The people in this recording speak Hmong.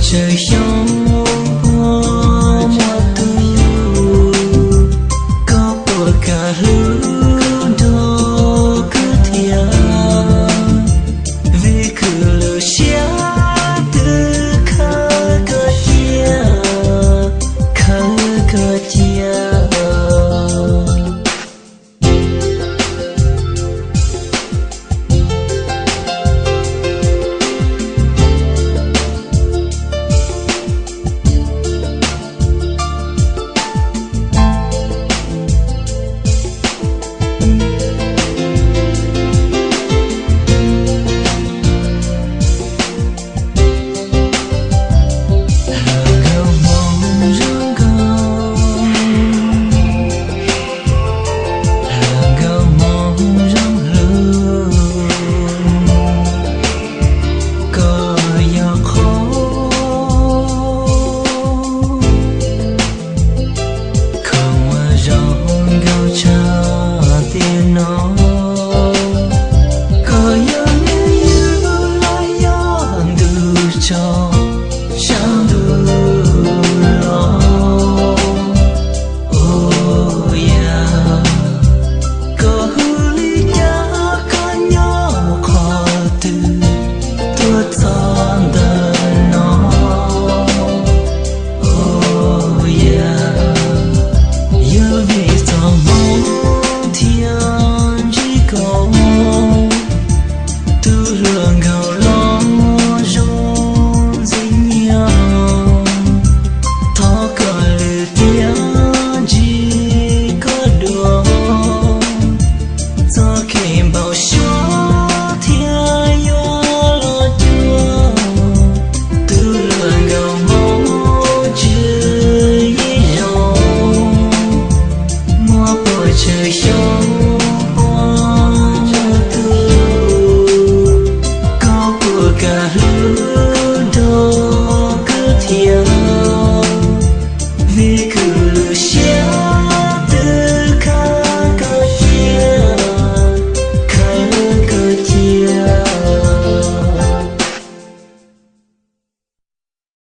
Tsawg xyoo puag muaj tug, koj puas kam hlub nrog kuv thiab? Vim kuv lub siab twb khawb koj cia, khawb koj cia. Nkauj hmoob zoo nkauj, nkauj hmoob zoo hlub, koj yog qhov khoom uas zoo nkauj tshaj tiam no. Koj yog niam yau los yog ntuj tsaus sab ntuj los. Ua yam, koj hu li cas, koj nyob qhov twg, tuaj txog ntawm no. Ua yam, yog vim txoj hmoo thiaj ntsib koj, tus hluas nkauj los zoo ntxim nyiam. Thov kom lwm tiam ntsib koj dua, txoj kev npau suav thiaj yuav los cuag. Tus hluas nkauj hmoob tswv yim zoo, muaj puas tsawg xyoo puag muaj tug, koj puas kam hlub